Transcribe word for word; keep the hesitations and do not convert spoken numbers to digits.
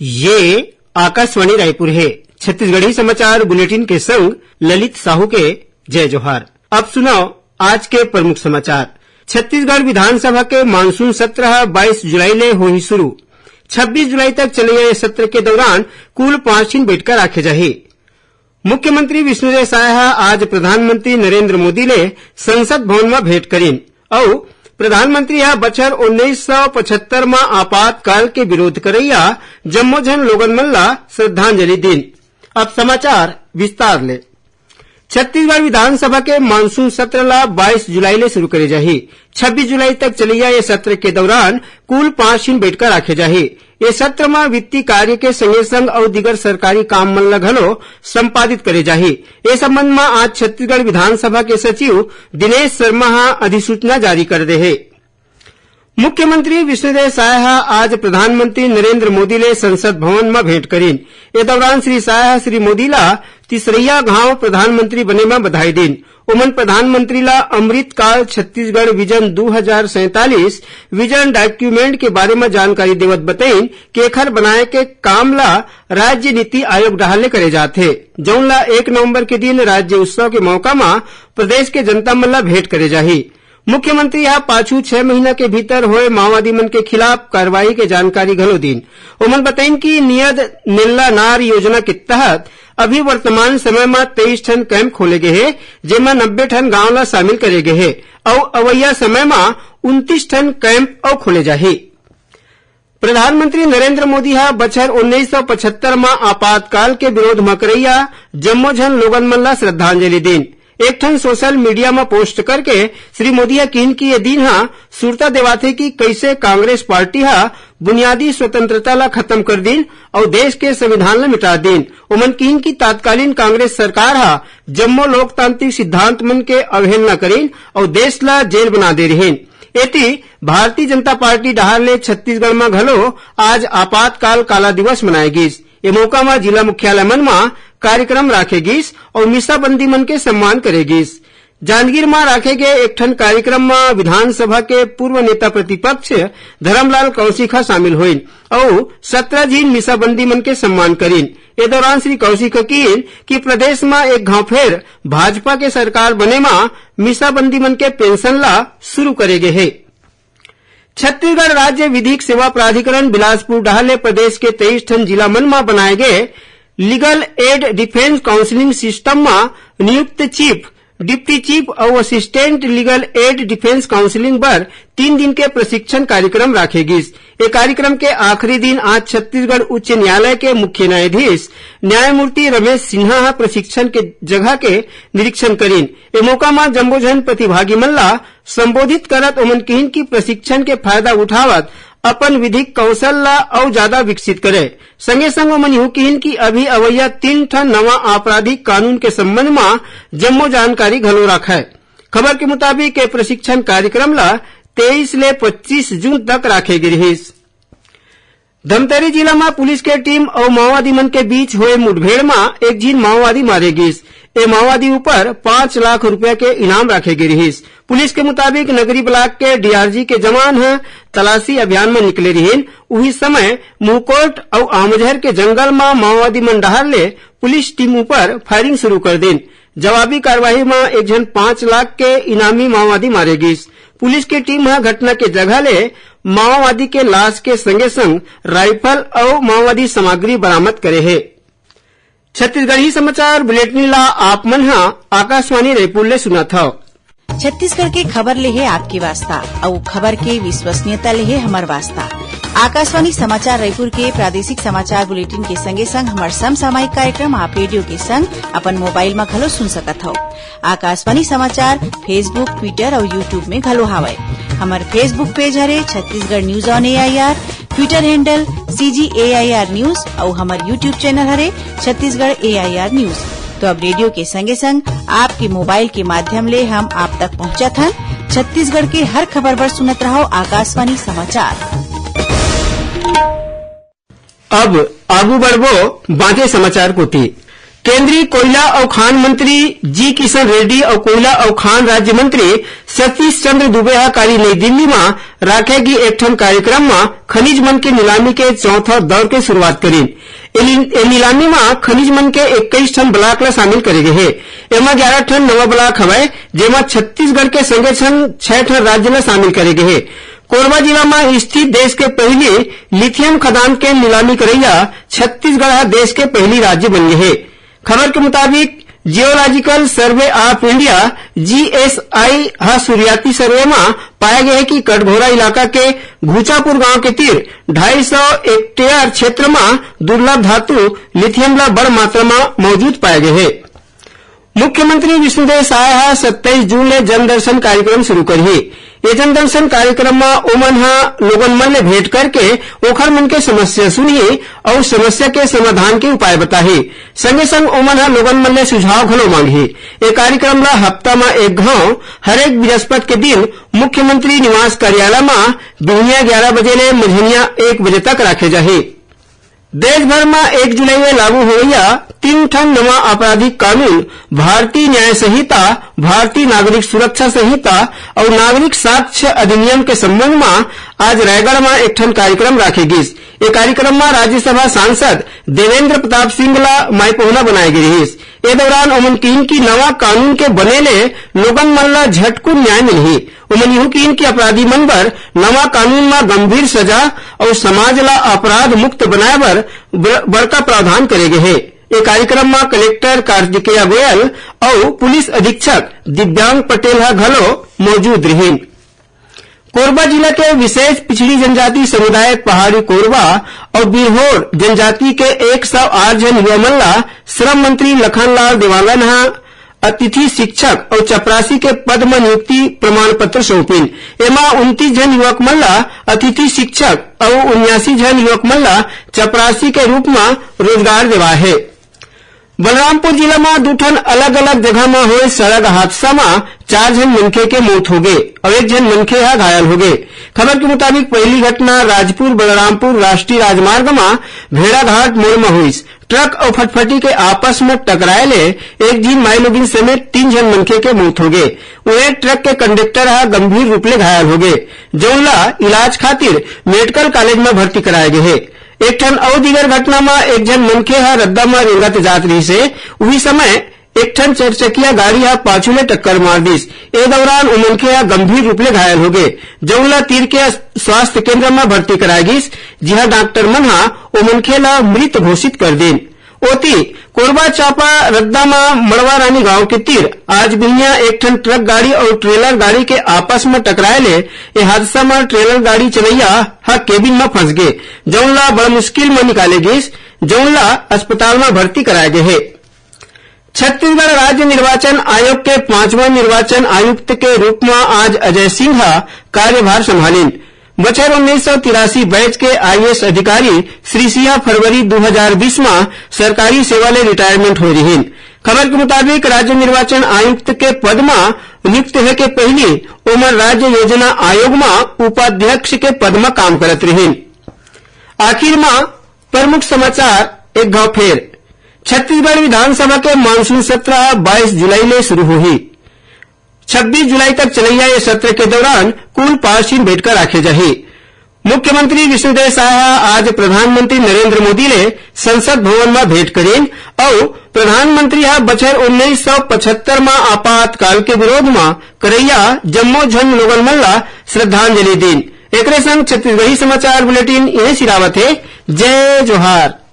ये आकाशवाणी रायपुर हे। छत्तीसगढ़ी समाचार बुलेटिन के संग ललित साहू के जय जोहार। अब सुनव आज के प्रमुख समाचार। छत्तीसगढ़ विधानसभा के मानसून सत्र ह बाईस जुलाई ले होही शुरू। छब्बीस जुलाई तक चलइया ये सत्र के दौरान कुल पांच ठिन बइठका राखे जाही। मुख्यमंत्री विष्णुदेव साय ह आज प्रधानमंत्री नरेंद्र मोदी ले संसद भवन म भेंट करिन अउ प्रधानमंत्री ह बछर उन्नीस सौ पचहत्तर म आपातकाल के विरोध करइया जम्मो झन लोगन मन ला श्रद्धांजलि दीन। अब समाचार विस्तार ले। छत्तीसगढ़ विधानसभा के मानसून सत्र ला बाईस जुलाई ले शुरू करे जाही। छब्बीस जुलाई तक चलइया ये सत्र के दौरान कुल पांच ठिन बइठका राखे जाही। ये सत्र म वित्तीय कार्य के संगे संग अउ दिगर सरकारी काम मन ल घलो संपादित करे जाही। ए संबंध म आज छत्तीसगढ़ विधानसभा के सचिव दिनेश शर्मा ह अधिसूचना जारी कर दे हे। मुख्यमंत्री विष्णुदेव साय ह आज प्रधानमंत्री नरेंद्र मोदी ले संसद भवन म भेंट करिन। ए दौरान श्री साय ह श्री मोदी ला तीसरइया घांव प्रधानमंत्री बने म बधाई दीन। ओमन प्रधानमंत्री ला अमृतकाल छत्तीसगढ़ विजन दू हजार सैंतालीस विजन डॉक्यूमेंट के बारे म जानकारी देवत बतइन कि एखर बनाए के काम ला राज्य नीति आयोग डहार ले करे जात हे, जउन ला एक नवंबर के दिन राज्य उत्सव के मौका म प्रदेश के जनता मन ला भेंट करे जाही। मुख्यमंत्री ह पाछू छह महीना के भीतर होए माओवादी मन के खिलाफ कार्रवाई के जानकारी घलो दीन। ओमन बताइन कि नियद नेल्ला नार योजना के तहत अभी वर्तमान समय म तेईस ठन कैंप खोले गे हे, जेमा नब्बे ठन गांव ला शामिल करे गे हे अउ अवइया समय म उनतीस ठन कैंप अउ खोले जाही। प्रधानमंत्री नरेंद्र मोदी ह बछर उन्नीस सौ पचहत्तर म आपातकाल के विरोध म करइया जम्मो झन लोगन मन ला श्रद्धांजलि दीन। एक ठन सोशल मीडिया म पोस्ट करके श्री मोदी ह किहिन कि ये दिन ह सुरता देवाथे कि कइसे कांग्रेस पार्टी ह बुनियादी स्वतंत्रता ला खत्म कर दीन अउ देश के संविधान ला मिटा दीन। ओमन किहिन कि तात्कालीन कांग्रेस सरकार ह जम्मो लोकतांत्रिक सिद्धांत मन के अवहेलना करिन अउ देश ला जेल बना दे रिहिन। एती भारतीय जनता पार्टी डहार ले छत्तीसगढ़ म घलो आज आपातकाल काला दिवस मनाए गिस। ए मौका म जिला मुख्यालय मन म कार्यक्रम राखे गिस अउ मिसाबंदी मन के सम्मान करे गिस। जांजगीर म राखे गे एक ठन कार्यक्रम म विधानसभा के पूर्व नेता प्रतिपक्ष धरमलाल कौशिक ह शामिल होइन अउ सत्रह झिन मिसाबंदी मन के सम्मान करिन। ए दौरान श्री कौशिक ह किहिन कि प्रदेश म एक घांव फेर भाजपा के सरकार बने म मिसाबंदी मन के पेंशन ला शुरू करे गे हे। छत्तीसगढ़ राज्य विधिक सेवा प्राधिकरण बिलासपुर डहार ले प्रदेश के तेईस ठन जिला मन म बनाए गे legal aid defence counselling system म नियुक्त चीफ, डिप्टी चीफ अउ assistant legal aid defence counselling बर तीन दिन के प्रशिक्षण कार्यक्रम राखे गिस। ए कार्यक्रम के आखिरी दिन आज छत्तीसगढ़ उच्च न्यायालय के मुख्य न्यायाधीश न्यायमूर्ति रमेश सिन्हा ह प्रशिक्षण के जगह के निरीक्षण करिन। ए मौका म जम्मो झन प्रतिभागी मन ला संबोधित करत ओमन किहिन कि प्रशिक्षण के फायदा उठावत अपन विधिक कौशल ला अउ जादा विकसित करे। संगे संग ओमन इहू किहिन कि अभी अवइया तीन ठन नवा आपराधिक कानून के संबंध म जम्मो जानकारी घलो राखय। खबर के मुताबिक, ए प्रशिक्षण कार्यक्रम ला तेईस ले पच्चीस जून तक राखे गे रिहिस। धमतरी जिला म पुलिस के टीम अउ माओवादी मन के बीच होए मुठभेड़ म एक झिन माओवादी मारे गिस। ए माओवादी ऊपर पांच लाख रुपया के इनाम राखे गे रिहिस। पुलिस के मुताबिक, नगरी ब्लॉक के डीआरजी के जवान ह तलाशी अभियान म निकले रिहिन। उही समय मुहकोट अउ आमझर के जंगल म माओवादी मन डहार ले पुलिस टीम ऊपर फायरिंग शुरू कर दीन। जवाबी कार्रवाई म एक झन पांच लाख के इनामी माओवादी मारे गिस। पुलिस के टीम ह घटना के जगह ले माओवादी के लाश के संगे संग राइफल अउ माओवादी सामग्री बरामद करे हे। छत्तीसगढ़ी समाचार बुलेटिन ला आप मन ह आकाशवाणी रायपुर ले सुनत हव। छत्तीसगढ़ के खबर ले हे आपके वास्ता, अउ खबर के विश्वसनीयता ले हे हमर वास्ता। आकाशवाणी समाचार रायपुर के प्रादेशिक समाचार बुलेटिन के संगे संग हमर समसामयिक कार्यक्रम आप रेडियो के संग अपन मोबाइल म घलो सुन सकत हव। आकाशवाणी समाचार Facebook, Twitter अउ YouTube में घलो हावय। हमर Facebook पेज हरे Chhattisgarh news on AIR, Twitter handle CG AIR news अउ हमर YouTube चैनल हरे छत्तीसगढ़ एआईआर न्यूज। तो अब रेडियो के संगे संग आपके मोबाइल के माध्यम ले हम आप तक पहुंचत हन। छत्तीसगढ़ के हर खबर बर सुनत रहव आकाशवाणी समाचार। अब आगू बढ़बो बांचे समाचार कोति। केंद्रीय कोयला अउ खान मंत्री जी किशन रेड्डी अउ कोयला अउ खान राज्य मंत्री सतीश चंद्र दुबे ह काली नई दिल्ली म राखे गे एक ठन कार्यक्रम म खनिज मन के नीलामी के चौथा दौर के शुरुआत करीन। ए नी-, ए नीलामी म खनिज मन के इक्कीस ठन ब्लॉक ल शामिल करे गे हे। एमा ग्यारह ठन नवा ब्लॉक हवय, जेमा छत्तीसगढ़ के संगे संग छह ठन राज्य ल शामिल करे गे हे। कोरबा जिला म स्थित देश के पहिली लिथियम खदान के नीलामी करइया छत्तीसगढ़ ह देश के पहिली राज्य बन गे हे। खबर के मुताबिक, geological survey of India, GSI, ह शुरुआती सर्वे म पाए गे हे कि कटघोरा इलाका के घुचापुर गांव के तीर ढाई सौ हेक्टेयर क्षेत्र म दुर्लभ धातु लिथियम ल बड़ मात्रा म मौजूद पाए गे हे। मुख्यमंत्री विष्णुदेव साय ह सत्ताईस जून ले जनदर्शन कार्यक्रम शुरू करही। ये जनदर्शन कार्यक्रम म ओमन ह लोगन मन ले भेंट करके ओखर मन के समस्या सुनही अउ समस्या के समाधान के उपाय बताही। संगे संग ओमन ह लोगन मन ले सुझाव घलो मांगही। ये कार्यक्रम ल हफ्ता म एक घांव हरेक बृहस्पति के दिन मुख्यमंत्री निवास कार्यालय म बिहनिया ग्यारह बजे ले मझनिया एक बजे तक राखे जाही। देश भर म एक जुलाई ले लागू होवइया तीन ठन नवा आपराधिक कानून, भारतीय न्याय संहिता, भारतीय नागरिक सुरक्षा संहिता अउ नागरिक साक्ष्य अधिनियम के संबंध म आज रायगढ़ म एक ठन कार्यक्रम राखे गिस। ए कार्यक्रम म राज्यसभा सांसद देवेंद्र प्रताप सिंह ल माईपहुना बनाए गे रिहिस। ए दौरान ओमन किहीन कि नवा कानून के बने ले लोगन मन ल झटकुन न्याय मिलही। ओमन इहू किहीन कि अपराधी मन बर नवा कानून म गंभीर सजा अउ समाज ल अपराध मुक्त बनाए बर ब-, बड़का प्रावधान करे गे हे। ए कार्यक्रम म कलेक्टर कार्तिकेय गोयल अउ पुलिस अधीक्षक दिव्यांग पटेल ह घलो मौजूद रिहिन। कोरबा जिला के विशेष पिछड़ी जनजाति समुदाय पहाड़ी कोरबा अउ बिरहोर जनजाति के एक सौ आठ झन युवा मन ला श्रम मंत्री लखनलाल देवांगन ह अतिथि शिक्षक अउ चपरासी के पद म नियुक्ति प्रमाण पत्र सौंपिन। एमा उनतीस झन युवक मन ला अतिथि शिक्षक अउ उन्यासी झन युवक मन ला चपरासी के रूप म रोजगार देवाय हे। बलरामपुर जिला म दू ठन अलग-अलग जगह म होए सड़क हादसा म चार झन मनखे के मौत होगे अउ एक झन मनखे ह घायल होगे। खबर के मुताबिक, पहिली घटना राजपुर बलरामपुर राष्ट्रीय राजमार्ग म भेड़ाघाट मोड़ म होइस। ट्रक अउ फटफटी के आपस म टकराए ले एक झिन माईलोगिन समेत तीन झन मनखे के मौत होगे। उहें, ट्रक के कंडक्टर ह गंभीर रूप ले घायल होगे, जउन ल इलाज खातिर मेडिकल कॉलेज म भर्ती कराए गे हे। एक ठन अउ दीगर घटना म एक झन मनखे ह रद्दा म रेंगत जात रिहिस हे, उही समय एक ठन चरचकिया गाड़ी ह पाछू ले टक्कर मार दिस। ए दौरान ओ मनखे ह गंभीर रूप ले घायल होगे, जउन ल तीर के स्वास्थ्य केंद्र म भर्ती कराए गिस, जिहां डॉक्टर मन ह ओ मनखे ल मृत घोषित कर दिन। ओती, कोरबा चांपा रद्दा म मड़वा रानी गांव के तीर आज बिहनिया एक ठन ट्रक गाड़ी अउ ट्रेलर गाड़ी के आपस म टकराए ले ए हादसा म ट्रेलर गाड़ी चलइया ह केबिन म फंस गे, जउन ल बड़ मुश्किल म निकाले गिस, जउन ल अस्पताल म भर्ती कराए गे हे। छत्तीसगढ़ राज्य निर्वाचन आयोग के पांचवा निर्वाचन आयुक्त के रूप म आज अजय सिंह ह कार्यभार संभालिन। बछर उन्नीस सौ तिरासी बैच के आईएएस अधिकारी श्री सिंह फरवरी दू हजार बीस म सरकारी सेवा ले रिटायरमेंट होए रिहिन। खबर के मुताबिक, राज्य निर्वाचन आयुक्त के पद म नियुक्त होए के पहिली ओमन राज्य योजना आयोग म उपाध्यक्ष के पद म काम करत रिहिन। आखिर म प्रमुख समाचार एक घाव फेर। छत्तीसगढ़ विधानसभा के मानसून सत्र ह बाईस जुलाई ले शुरू होही। छब्बीस जुलाई तक चलइया ये सत्र के दौरान कुल पांच ठिन बैठका राखे जाही। मुख्यमंत्री विष्णुदेव साय ह आज प्रधानमंत्री नरेंद्र मोदी ले संसद भवन म भेंट करीन अउ प्रधानमंत्री ह बछर उन्नीस सौ पचहत्तर म आपातकाल के विरोध म करइया जम्मो झन लोगन मन ल श्रद्धांजलि दीन। एकरे संग छत्तीसगढ़ी समाचार बुलेटिन इहें सिरावत हे। जय जोहार।